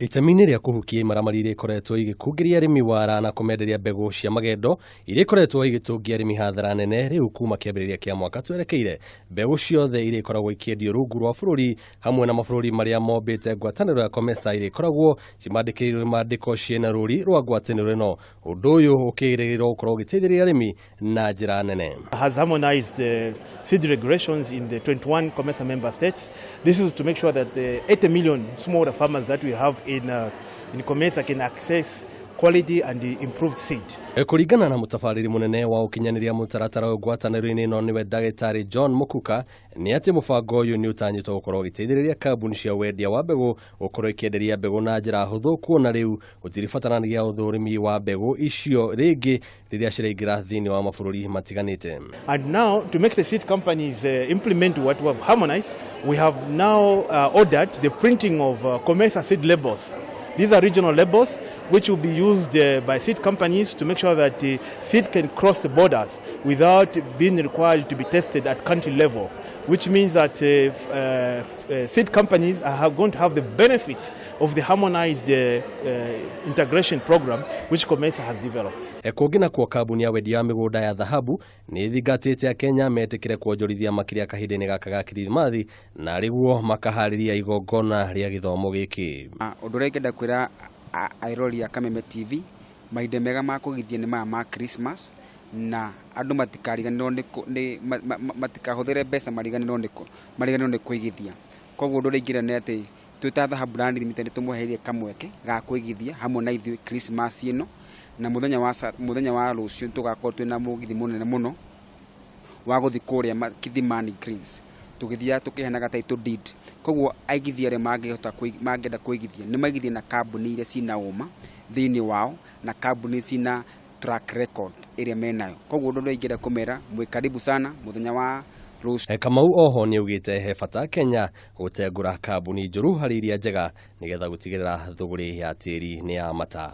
Itemi-inĩ rĩa kũhukia imaramari iria ikoretwo igĩkungĩria arĩmi wara na kũmenderia mbegũ cia magendo iria ikoretwo igĩtũngia arĩmi hathara nene, rĩu kuma kĩambĩrĩria kĩa mwaka twerekeire, mbegũ ciothe iria ikoragwo ikĩendio rungu rwa bũrũri hamwe na mabũrũri marĩa mombĩte ngwatanĩro ya COMESA irĩkoragwo cimandĩkĩirwo imandĩko ciĩna rũri rwa ngwatanĩro ĩno. Ũndũ ũyũ ũkĩrĩgĩrĩrwo gũkorwo ũgĩteithĩrĩria arĩmi na njĩra nene. Has harmonized the seed regulations in the 21 COMESA member states. This is to make sure that the 80 million smallholder farmers that we have in COMESA can access quality and improved seed. Kũringana na mũtabarĩri mũnene wa ũkinyanĩria mũtaratara ũyũ ngwatanĩro-inĩ ĩno, nĩwe ndagĩtarĩ John Mukuka, nĩ atĩ mũbango ũyũ nĩ ũtanyĩtwo gũkorwo ũgĩteithĩrĩria kambuni cia wendia wa mbegũ gũkorwo ikĩenderia mbegũ na njĩra hũthũ, kuona rĩu gũtiribataranagia ũthũrimi wa mbegũ icio rĩngĩ rĩrĩa ciraingĩra thĩinĩ wa mabũrũri matiganĩte. And now, to make the seed companies implement what we have harmonized, we have now ordered the printing of COMESA seed labels. These are regional labels which will be used by seed companies to make sure that the seed can cross the borders without being required to be tested at country level, which means that seed companies are going to have the benefit of the harmonized integration program which COMESA has developed. Kũngĩ nakuo, kambuni ya wendia wa mĩgũnda ya thahabu nĩ ĩthingatĩte Akenya metĩkĩre kuonjorithia makĩria kahinda-inĩ gaka ga Kirithimathi, na rĩguo makaharĩria igongona rĩa gĩthomo gĩkĩ. Ũndũ ũrĩa ingĩenda kwĩra airori a Kameme TV, mahinda mega ma kũigithia nĩ maya ma Christmas, na andũ matikariganĩrwo nĩ matikahũthĩre mbeca mariganĩrwo nĩ kũigithia. Koguo ũndũ ũrĩa ingĩra nĩ atĩ twĩ ta Dhahabu Land Limited nĩ tũmũheirie kamweke ga kũigithia hamwe na ithuĩ Christmas ĩno, na mũthenya wa rũciũ tũgakorwo twĩna mũgithi mũnene mũno wa gũthiĩ kũrĩa Kithimani Greens, tũgĩthiaga tũkĩheanaga title deed. Koguo aigithia arĩa mangĩhota mangĩenda kũigithia nĩ maigithie na kambuni iria cina ũma thĩinĩ wao na kambuni cina track record ĩrĩa menayo. Koguo ũndũ ũrĩa ingĩenda kũmera, mwĩ karibu sana mũthenya wa rũciũ. Kamau oho nĩ augĩte he bata Kenya gũtengũra kambuni njũru harĩ iria njega, nĩgetha gũtigĩrĩra thũgũrĩ ya tĩri nĩ ya mata.